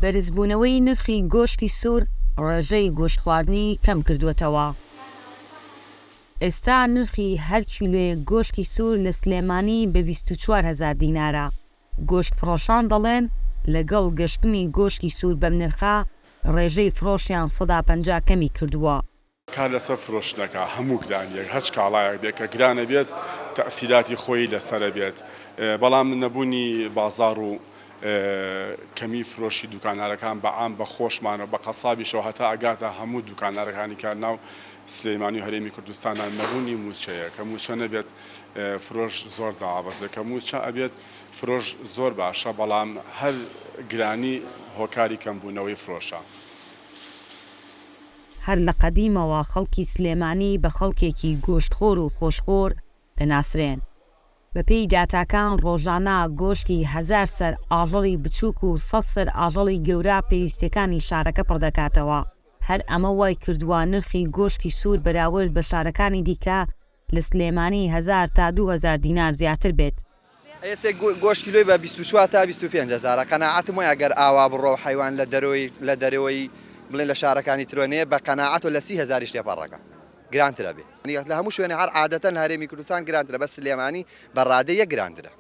بەرزبوونەوەی نرخی گۆشتی سوور ڕێژەی گۆشتخواردنی کەمکردووەتەوە. ئێستا نرخی هەر کیلۆیەک گۆشتی سوور لە سلێمانی بە 24 هەزار دینارە. گۆشتفرۆشان دەڵێن، لەگەڵ گەشتنی گۆشتی سوور بەم نرخە، ڕێژەی فرۆشیان 50% کەمی کردووە. کار لەسەر فرۆشتنەکە هەموو گرانیەک هەچ کاڵایەک بێت کە گرانە بێت تەئسیراتی خۆی لەسەرە بێت بەڵام نەبوونی بازاڕ و کەمی فرۆشی دوکاندارەکان بە عام بە خۆشمانەوە بە قەسابیشەوە هەتا ئەگاتە هەموو دوکاندارەکانی کە ناو سلەیمانی و هەرێمی کوردستانە نەبوونی موچەیە کە موچە نەبێت فرۆش زۆر داوابەزێ کە موچە ئەبێت فرۆش زۆر باشە بەڵام هەر گرانی هۆکاری کەمبوونەوەی فرۆشە. هەر لە قەدیمەوە خەڵکی سلێمانی بە خەڵکێکی گۆشتخۆر و خۆشخۆر دەناسرێن. بەپێی داتاکان ڕۆژانە گۆشتی هەزار سەر ئاژەڵی بچووک و سەد سەر ئاژەڵی گەورە پێویستییەکانی شارەکە پڕدەکاتەوە، هەر ئەمە وایکردووە نرخی گۆشتی سوور بەراورد بە شارەکانی دیکە لە سلێمانی هەزار تا 2000 دینار زیاتر بێت. ئێسێ گۆشت کیلۆی بە 24 تا 25 هەزارە قەناعەتم وایە گەر ئاوا بڕۆ و حەیوان لە دەرۆی لە دەرەوەی بڵێن لە شارەکانی ترۆ نەیە بە قەناعەتەوە لە 30 هەزاریش تێپەڕەکە گرانترە بێ لە هەموو شوێنێ هەر عادەتەن لە هەرێمی کوردستان گرانترە بەس سلێمانی بە ڕادەی یەک گرانترە.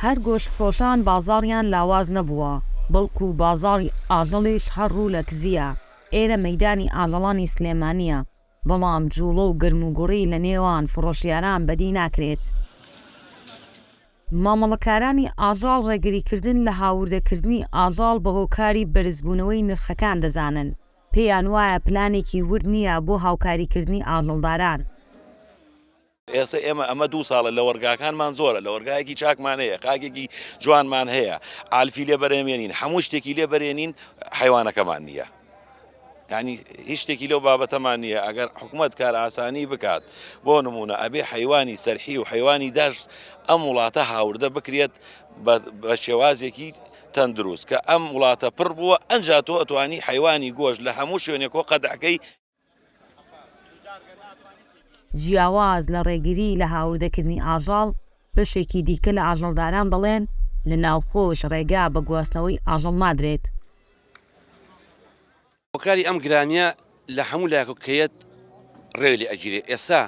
هەر گۆشتفرۆشان بازاڕیان لاواز نەبووە، بەڵکو بازاڕی ئاژەڵیش هەر ڕوو لە کزییە، ئێرە مەیدانی ئاژەڵانی سلێمانییە، بەڵام جوڵە و گەرموگوڕی لە نێوان فڕۆشیاران بەدی ناکرێت. مامەڵەکارانی ئاژەڵ ڕێگریکردن لە هاوردەکردنی ئاژەڵ بە هۆکاری بەرزبوونەوەی نرخەکان دەزانن، پێیان وایە پلانێکی ورد نییە بۆ هاوکاریکردنی ئاژەڵداران. ئێستا ئێمە ئەمە دوو ساڵە لەوەڕگاکانمان زۆرە، لەوەڕگایەکی چاکمان هەیە، خاکێکی جوانمان هەیە، عالفی لێ بەرهەمێنین، هەموو شتێکی لێ بەرێنین، حەیوانەکەمان نییە. یعنی هیچ شتێکی لەو بابەتەمان نییە ئەگەر حکوومەت کار ئاسانی بکات بۆ نمونە ئەبێ حەیوانی سەرحی و حەیوانی داشت ئەم وڵاتە هاوردە بکرێت بە شێوازێکی تەندروست کە ئەم وڵاتە پڕ بووە ئەنجا تۆ ئەتوانی حەیوانی گۆشت لە هەموو شوێنێک و قەدعەکەی جیاواز لە ڕێگری لە هاوردەکردنی ئاژەڵ، بەشێکی دیکە لە ئاژەڵداران دەڵێن، لە ناوخۆش ڕێگا بە گواستنەوەی ئاژەڵ نادرێت. هۆکاری ئەم گرانیە لە هەموو لایەک کە یەت ڕێ لێ ئەگیرێ ئێستا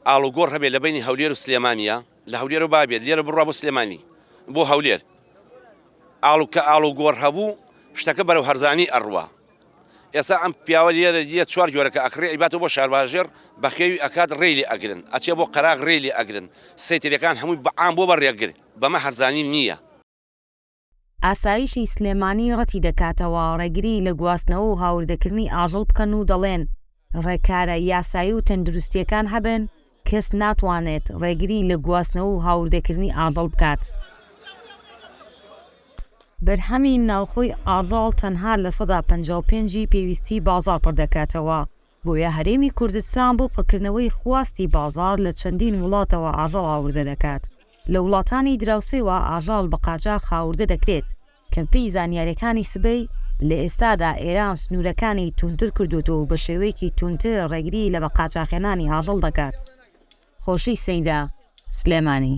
ئاڵوگۆڕ هەبێ لە بەینی هەولێر و سلێمانیە لە هەولێرەوە با بێت لێرە بڕوا بۆ سلێمانی بۆ هەولێر ئاڵو کە ئاڵوگۆڕ هەبوو شتەکە بەرەو هەرزانی ئەڕوا ئێستا ئەم پیاوە لێرە یە چوار جۆرەکە ئەکڕێ ئەیباتەوە بۆ شارباژێڕ بەخێوی ئەکات ڕێی لێ ئەگرن ئەچێ بۆ قەراغ ڕێی لێ ئەگرن سەیتەرەکان هەمووی بە عام بۆ بە ڕێگر بەمە هەرزانی نییە. ئاسایشی سلێمانی ڕەتیدەکاتەوە ڕێگری لە گواستنەوە و هاوردەکردنی ئاژەڵ بکەن و دەڵێن، ڕێکارە یاسایی و تەندروستییەکان هەبن، کەس ناتوانێت ڕێگری لە گواستنەوە و هاوردەکردنی ئاژەڵ بکات. بەرهەمی ناوخۆی ئاژەڵ تەنها 55% ی پێویستیی بازاڕ پڕدەکاتەوە، بۆیە هەرێمی کوردستان بۆ پڕکردنەوەی خواستی بازاڕ لە چەندین وڵاتەوە ئاژەڵ هاوردە دەکات. لە وڵاتانی دراوسێوە ئاژەڵ بە قاچاخ هاوردە دەکرێت. کە بەپێی زانیارییەکانی سبەی، لە ئێستادا ئێران سنوورەکانی توندتر کردووەتەوە و بە شێوەیەکی توندتر ڕێگری لە بەقاچاخهێنانی ئاژەڵ دەکات. خۆشی سەیدا، سلێمانی.